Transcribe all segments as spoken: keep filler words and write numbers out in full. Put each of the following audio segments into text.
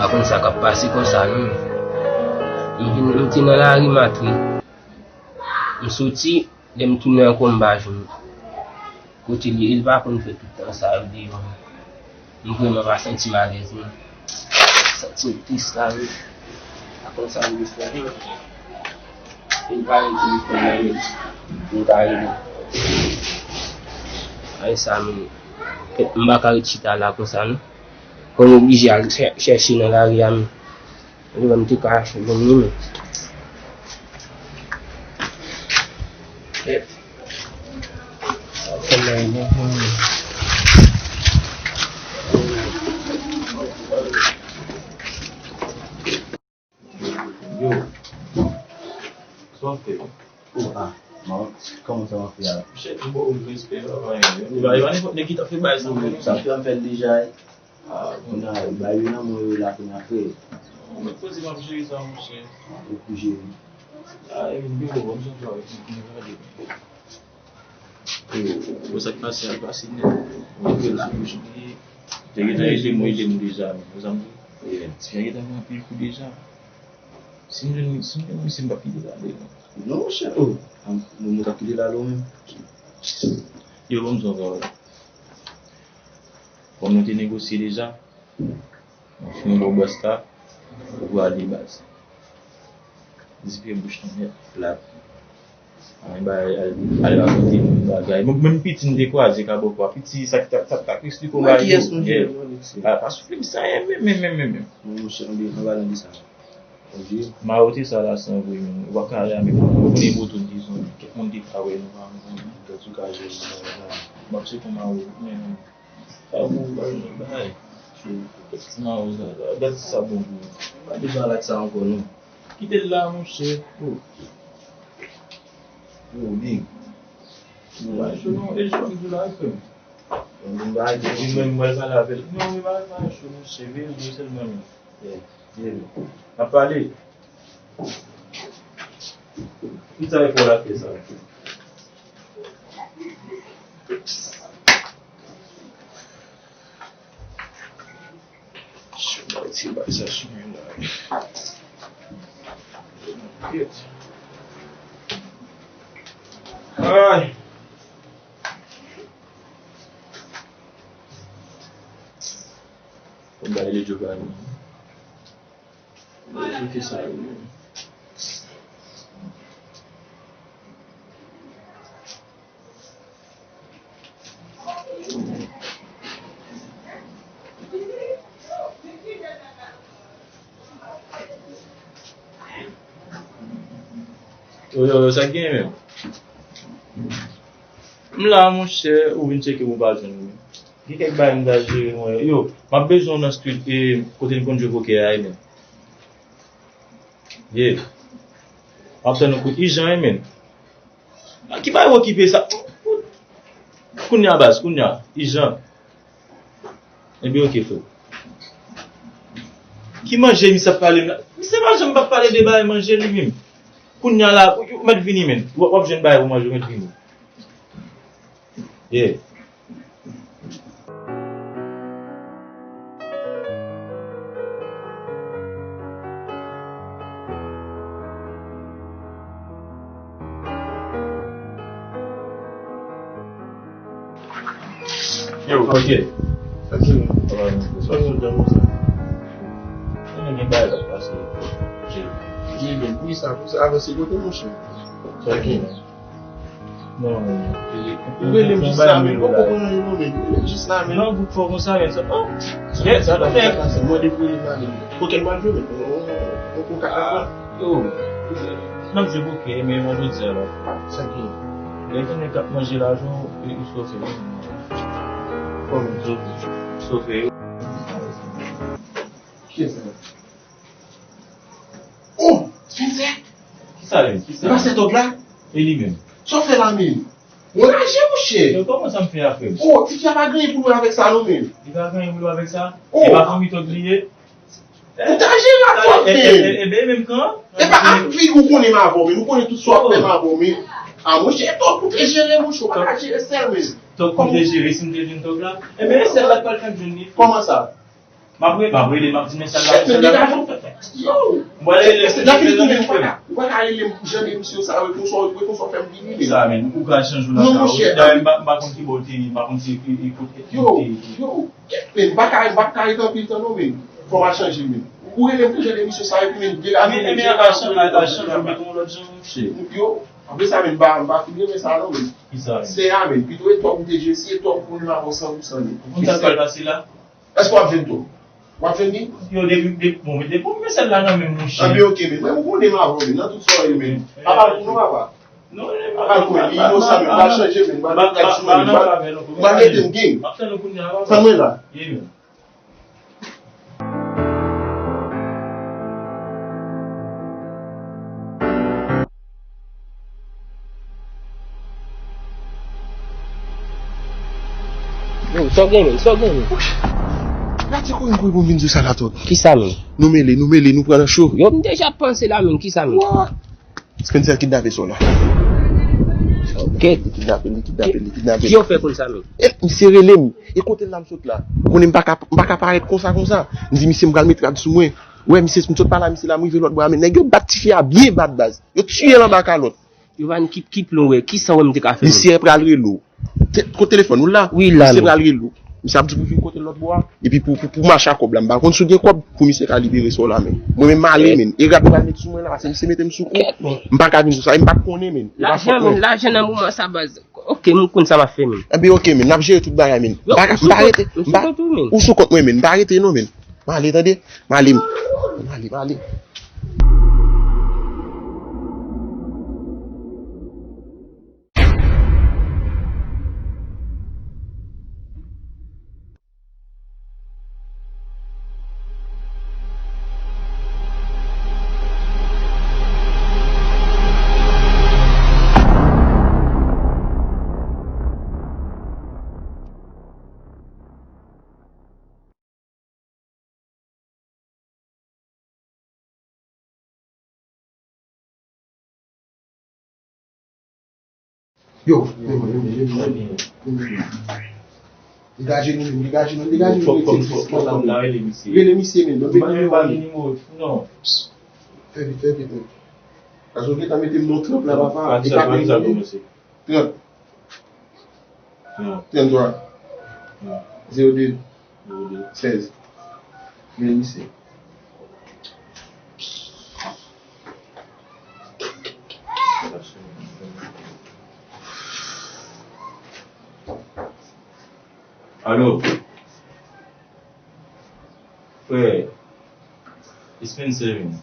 Pa konn sa k ap pase konsa non. M vin, m te nan lari Matri. M soti, lè m tounen ankò m pa jwenn kote li ye. Li pa konn fè tout tan sa yo deyò. M vrèman pa santi m alèz non. Santi m tris la wi. Pa konn sa m vle fè non. Li pa rele telefòn nan men. Li pa rele. Ay sa men. M pa ka ret chita la konsa non. Fò m oblije al chè- chèche nan lari a men. Li wè m te ka jwenn li men. Sa fè m mal bon. Yo, sa w fè? Oh, ah, man, kòman sa w fè a? Chèf, m ba w respè, pa pa anyen. E pa, e pa nenpòt nèg ki ta fè bagay sa pou nou. Sa fè m fè l deja. Ah, bon. Kounye a, ba yo nan men yo la kounye a, frè. Ou mèt poze m ap jere sa, monchè. Ou pou jere. Ah, e vin byen bon, bon, m janm fè avèk li, kounye a gade. Bon, sa k pase a pase nèt. Mwen fè l sou bouch li. Te gentan ede m, ede m deja, men, ou sa m di? Yeah. Ti a gentan gen anpil kou deja. Si m jwenn, si m jwenn misye, m p ap kite l ale non. Non, monchè, oh, m, m, m t ap kite l ale ou menm. Yo, ban m di w yon pawòl. Kòm nou te negosye deja, mwen fini ba w bòs la, ou pral de baz. Di pye bouch lan nèt, plat. Ay, bay, al, al rakonte moun bagay. Mwen, menm piti m te kwaze kabòkwa. Piti sa k t ap, sa k t ap eksplike w bagay yo. Mwen kiyès nou jere, yeah. Pa, pa soufle m sa, menm, menm, menm, menm. Mwen, monchè, anba, anba nan de sa. Mawote sa la san vre menm. Ou pa ka ale a menm. Ou konnen botou m te zonbi. Kèk moun te ka wè nou pa ansanm. Gad sou ka jere nan bagay. M ap se konn mawote menm. Pa pou bagay. Kèk ti mawote sa la. Gad sa bon pou ou. Pa bezwen al ak sa ankò non. Kite l la monchè. Oh. Oh, big. Ou pa cho non. E cho m di la frè m. Ou menm mwen pale avè l. Non, men pa, pa cho monchè. Veye l sèlman menm. Yeah, yeah. N ap pale. Ki sa e fò l ap fè sa? Cho bay ti bay sa sou mwen la. Ay. Fò m bay li Giovanni. Ki sa yo menm? Yo, yo, yo, sa k genyen menm? M la, monchè, ou vin tcheke m, ou pa jwenn mwen. Gen kèk bagay m ta jere mwen. Yo, m ap bezwen w nan street, e, kote n konn jwe pokè a, e, menm. Ye. M ap tann ou kout ijan, e, menm. Ki bagay w okipe sa? Kounye a, baz, kounye a. Ijan. Ebyen, oke, frè. Ki manje misye ap pale m la? Misye pa janm p ap pale de bagay manje li menm. Kounye a la, ou, ou mèt vini, menm. W ap, w ap jwenn bagay pou manje, ou mèt vini. Yeah. Yo. Ok. Sa ki bon? Sa nou dan konsa? Konnen gen bagay k ap pase. Jimmy, wi, sa, sa avanse kote, monchè? Sa ki bon? Non, non, non. Ou rele m jis la menm, ou konprann yon moman, ou rele m jis la menm. Non, bout fò konsa, men sa, oh, sa, sa, sa, mwen depi rele m la menm. Kokenn mwen jwe, men, on, on, on, on, on, on, on, yo, n ap jwe bouke, men mwen jodi a la. Sa ki? Lè gen nèg k ap manje lajan, yo, yo sofe, wi. Kòman? Yo sofe, wi. Kiyès sa? Oh, Spencer! Kisa li? Kisa? Li pa se tòg la? E li menm? Sa w fè la menm? Ou raje, monchè! Yo, kòman sa m fè a, frè m? Oh, tifi a pa gen anyen pou l wè avèk sa non menm. Li pa gen anyen pou l wè avèk sa? Oh! E pa fanmi tòg li ye? Ou ta jere ak tòg menm! E, e, e, e, e menm kan? E pa ak fi ou konnen m avè w menm. Ou konnen tout sa w ap fè m avè w menm. A, monchè, e tòg ou te jere, monchè, ou pa ka jere sèl menm. Tòg ou te jere, si m te jwenn tòg la? Enben, e sèl la k pral fè m jwenn li. Kòman sa? M ap rele, m ap rele, m ap di men sa la, men sa la. Yo! M pral rele, se la ki tounen, ou pa ka, ou pa ka rele m pou jan de misye sa, reponsan, reponsan fè m vini. Sa, men, ou ka chanje nan sa, wi. Dayè, m pa, m pa konn ki bò l te ye, m pa konn si e, e, e, kote, yo, kote l te ye. Yo, men, m pa ka, m pa ka rete anpil tan non, men. Fò m al chanje, men. Ou rele m pou jan de misye sa, epi, men, degaje, men, degaje, degaje, degaje, degaje, degaje. Yo, apre sa, men, m pa, m pa fin renmen sa non, men. Ki sa, men? Se a, men, pito e twòp m te jwe, si e twòp pou nou avè w san pou san, men. Ou konn sa k pral pase la? Èske w ap jwenn tou? W ap jwenn li? Yo, depi, depi, bon, depi w met sèl la nan men m, monchè. Anben, oke, men mwen, ou konnen m avè w, men, nan tout sa w ye, men. Pa pale pou nou, papa. Non, men, pa pale pou li, inosan, men, m pral chanje, men, m pral met gad sou mwen, men, m pral mete m gen. Tann mwen la. Yo, sa w gen, men? Sa w gen, men? Wouch! Gade kouri kouri pou m vin di w sa la, tout. Kisa, men? Nou mele, nou mele, nou pran nan cho. Yo, m deja panse la, men. Kisa, men? Wa! Spencer kidnape sou la. Ok. Li kidnape, li kidnape, li kidnape. Ki yo fè konn sa, men? E, misye rele m. E kote l la m sot la? Ou konnen m pa ka, m pa ka parèt konsa, konsa. M di misye m pral met rad sou mwen. Wè, misye, m sot pale a misye la, m rive lòt bò a, men nèg yo bat tifi a byen bad, baz. Yo tiye l anba kalòt. Yo pa n kip, kip lwen, wè, kisa w wè m te ka fè, men? Misye pral rele w. Te, kote telefòn ou la? Wi, la, men. Misye pral rele w. Misye ap di pou vin kote lòt bò a. Epi pou, pou, pou mache a kòb la. M pa konn si w gen kòb pou misye ka libere sou w la, men. Mwen menm m ale, men. E rad ou pral met sou mwen la, se misye mete m sou kou. M pa ka vin sou sa, e m pa t konnen, men. Lajan, men, lajan nan moman sa, baz. Ok, m konn sa m ap fè, men. Enben, ok, men, n ap jere tout bagay, men. M pa, m pa rete, m pa, ou sou kont mwen, men. M pa rete, non, men. M ale, tande? M ale, m ale, m ale. Yo, yo, yo, yo, yo, yo. Degaje nou, degaje nou, degaje nou. Fòk, fòk, fòk, fòk m ta rele misye. Rele misye menm, non, rele misye menm. Non. Fè vit, fè vit, non. Paske w gentan mete m nan tranp la, papa. Trant. Trant twa. Zewo de. Zewo de. Sèz. Rele misye. Alo. Frè. It's been seven.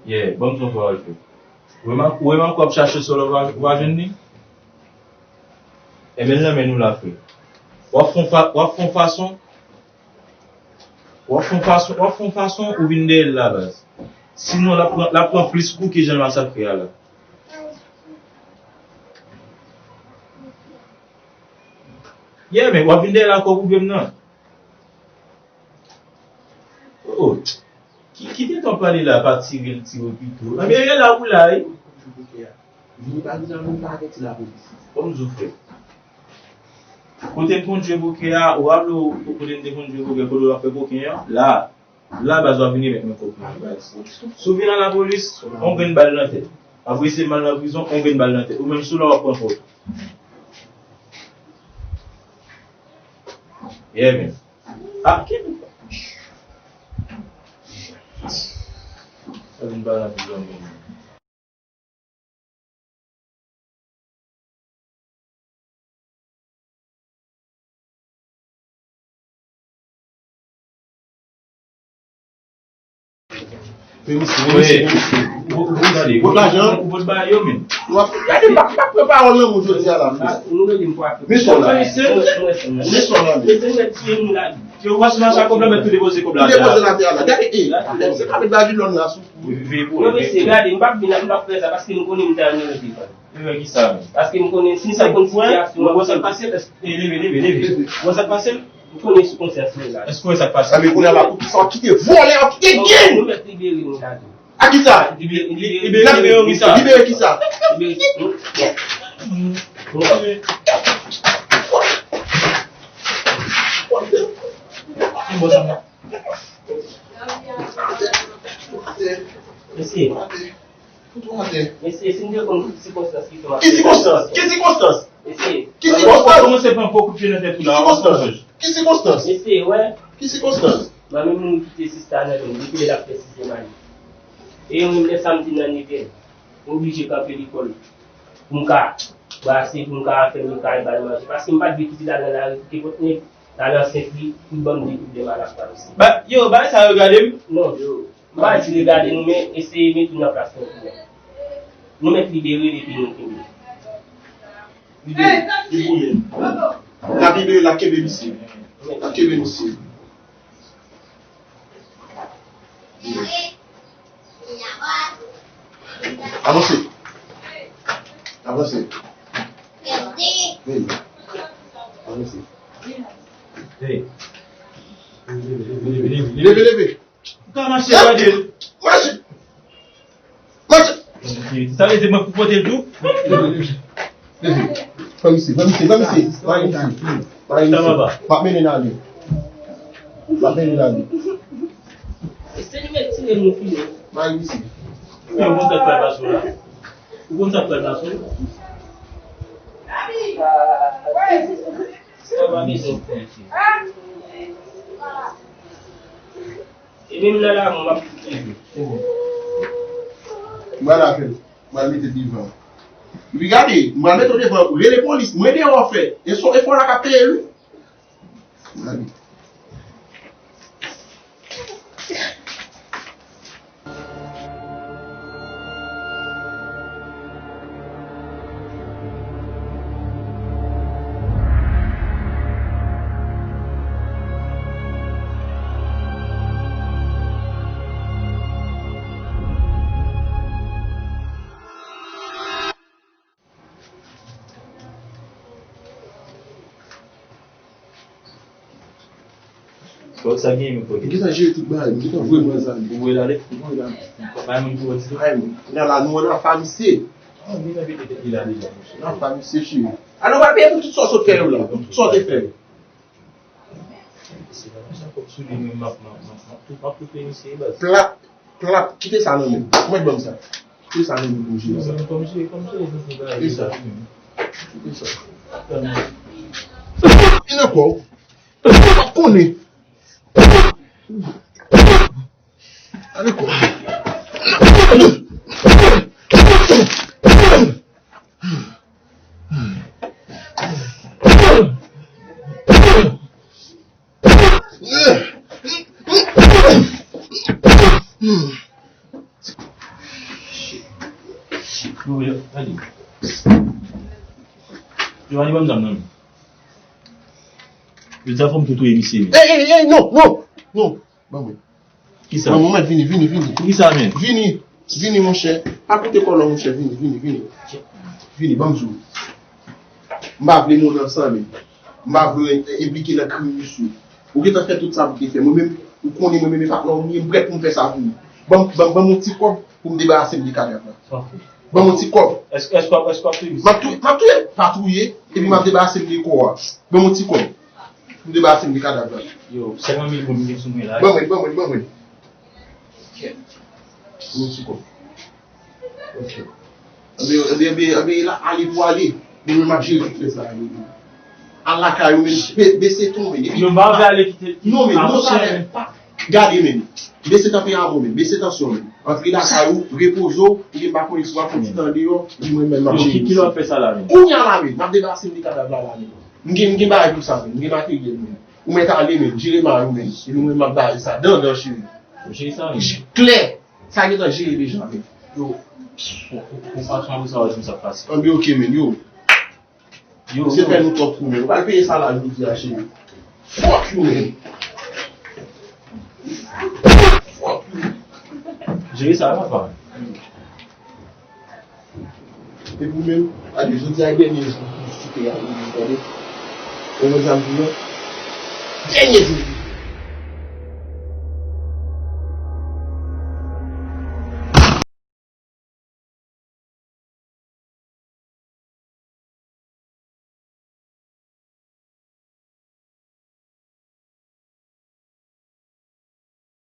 Yeah, ban m sa w fè w al fè. Ou menm, ou menm ankò ap chache sòl ou pa, ou pa jwenn li? Enben, l nan men nou la, frè. W ap fè yon fa-, w ap fè yon fason, w ap fè yon fason, w ap fè yon fason ou vin dèyè l la, baz. Sinon, l ap pran, l ap pran plis kou ke jan l masakre a la. Yeah, men w ap vin dèyè l ankò pwoblèm nan. Oh, ki, ki gentan pale la, pa tire l, tire l pito. Anben, e la ou la, wi. Vini pa vin nan moun pa avèti lapolis. Kòm zo frè. Kote m konn jwe pokè a, ou raple w, kote m te konn jwe pokè, kote w ap fè koken an, la, la, baz w ap vini met mwen koken an, baz. Si w vin a lapolis, on grenn bal nan tèt. Apre se m al nan prizon, on grenn bal nan tèt. Ou menm sou la w ap pran foto. Yeah, man. Ah, ki. Sa vin pa nan prizon menm. Men misye, men misye, men misye. Ou, ou, ou gade, ou, ou, ou, ou pot bagay yo, men. Gade, m pa, m pa pran pawòl nan men w jodi a la, men. Men sa w la. Men sa w la, men. Yo, w ap sou mache ak kòb la, men tou depoze kòb la. Tou depoze l atè a la. Gade, e, se pa met Babilòn la sou. Veye pou. Non, mesye, gade, m p ap vin la, m p ap fè sa, paske m konnen m ta nan devan. Devan kisa, men? Paske m konnen, si m ta konn sitiyasyon an. Ou wè sa k pase? E, leve, leve, leve. Ou wè sa k pase? M konnen sou konsyans mwen la. Èske w wè sa k pase? Sa vle konnen la, poukisa w kite vòlè, w kite gang? Nou mèt libere nou la tou. A kisa? Libere, libere, libere kisa? Libere kisa? Libere. Hmm? Hmm? Hmm? Libere. Mesye, mesye, si n te konn sikonstans ki fè m ap... Ki sikonstans? Ki sikonstans? Mesye, ki sikonstans? Kòmanse pran gwo kout pye nan tèt ou la. Ki sikonstans? Ki sikonstans? Mesye, wè. Ki sikonstans? Mwen menm, moun kite sista nan men m depi lè l ap fè sizyèm ane. E yon lè samdi nan nev è, m oblije kanpe lekòl pou m ka brase, pou m ka fè lekòl, ba l manje. Paske m pa t vle kite l al nan lari pou ke pòt nèg, l al ansent li, pou l ban m de pwoblèm a la fwa, mesye. Ba, yo, bagay sa yo gade m? Non, yo. M pa di regade nou, men eseye mete w nan plas nou tou. Nou mèt libere l epi nou kenbe l. Libere, libere. N ap libere l, n ap kenbe misye. N ap kenbe misye. Avanse. Avanse. Vini. Avanse. Hey. Leve, leve, leve, leve. Leve, leve. Ou ka mache, gade l. Mache. Mache. Sa vle di mwen pou pote l tou? Leve, leve. Pran misye, pran misye, pran misye. Mare misye. Mare misye. M ap mennen l ale. M ap mennen l ale. Se li menm tire nou fini. Mare misye. Ou konn sa k pral pase w la? Ou konn sa k pral pase w? Sa pa bezwen fè, mesye. E menm nan lamò, m ap koute. M pral avè l. M pral mete l devan. Epi gade, m pral mete w devan. Rele polis. Mwen deyò fè. E fò, e fò la k ap peye, wi. Gade. Sa genyen menm, fò. M gentan jere tout bagay, m gentan voye mwen sa. Ou voye l ale? M voye l ale. Pa gen moun ki wè ti bagay, men. Kounye a la, nou nan afa misye. Ah, li nan mete tèt li la deja, monchè. Nan afa misye, cheri. Alò, w pral peye pou tout sa w sot fè yo la, pou tout sa w te fè yo. Se pa konsa kòb sou li, men m ap, m ap, m ap, m ap tou, m ap tou peye misye, baz. Plat, plat, kite sa nan men m. Ou mèt ban m sa. Kite sa nan men m pou m jere sa. Non, men kòm se, kòm se, se, se bagay sa. Kite sa. Kite sa. Vin ankò. W ap konnen. Ale kò. Yo, yo, gade. Yo, ale ban m zam nan. Yo di a fò m tou touye misye, men. Ey, ey, ey, non, non, non. Ban mwen. Kisa? Ban mwen, vini, vini, vini. Poukisa, men? Vini, vini, monchè. Pa koute kòlò, monchè, vini, vini, vini. Vini, ban m di w. M pa vle moun ansanm, men. M pa vle enplike nan krim misye. Ou gentan fè tout sa pou te fè. Mwen menm, ou konnen mwen menm, e pa nan ou m ye, m prèt pou m fè sa pou ou. Ban m, ban m, ban m yon ti kòb pou m debarase m de kadav la. Ban m yon ti kòb. Èske, èske w ap, èske w ap touye misye? M ap touye, m ap touye. Pa touye, epi m ap debarase m de kò a. Ban m yon ti kòb. Pou m debarase m de kadav la. Yo, senkant mil goud m gen sou mwen la. Ban mwen, ban mwen, ban mwen. Ban m yon ti kòb. Ok. Anben, anben, anben, anben, la, ale pou ale. Mwen menm m ap jere tout rès la. Al lakay ou, men, be-, bese tonbe. Epi, yo, m pa anvi ale kite. Non, men, non, sè, men, pa, gade, men. Bese tanperamo, men. Bese tansyon, men. Antre lakay ou, repoze w, oubyen m pa konnen si w ap fè ti tan deyò, epi mwen menm m ap jere misye. Yo, ki, ki lè w ap fè sa la, men? Kounye a la, men. M ap debarase m de kadav la, la, men. M gen, m gen bagay pou sa, men. M gen materyèl, men. Ou mèt ale, men. Jere mari w, men. Epi mwen menm m ap bare sa. Dandan, cheri. Ou jere sa, men. Klè. Sa gentan jere deja, men. Yo, pou, pou, pou patwon sa, w di m sa k pase. Anben, ok, men, yo. Yo, misye fè nou twòp kou, men. Ou pral peye sa la, jodi a, cheri. Fuck you, men. Fuck you. Jere sa, papa. E pou menm, gade, jodi a, e dènye jou pou site a, ou tande? Ou konprann sa m di w lan? Dènye jou.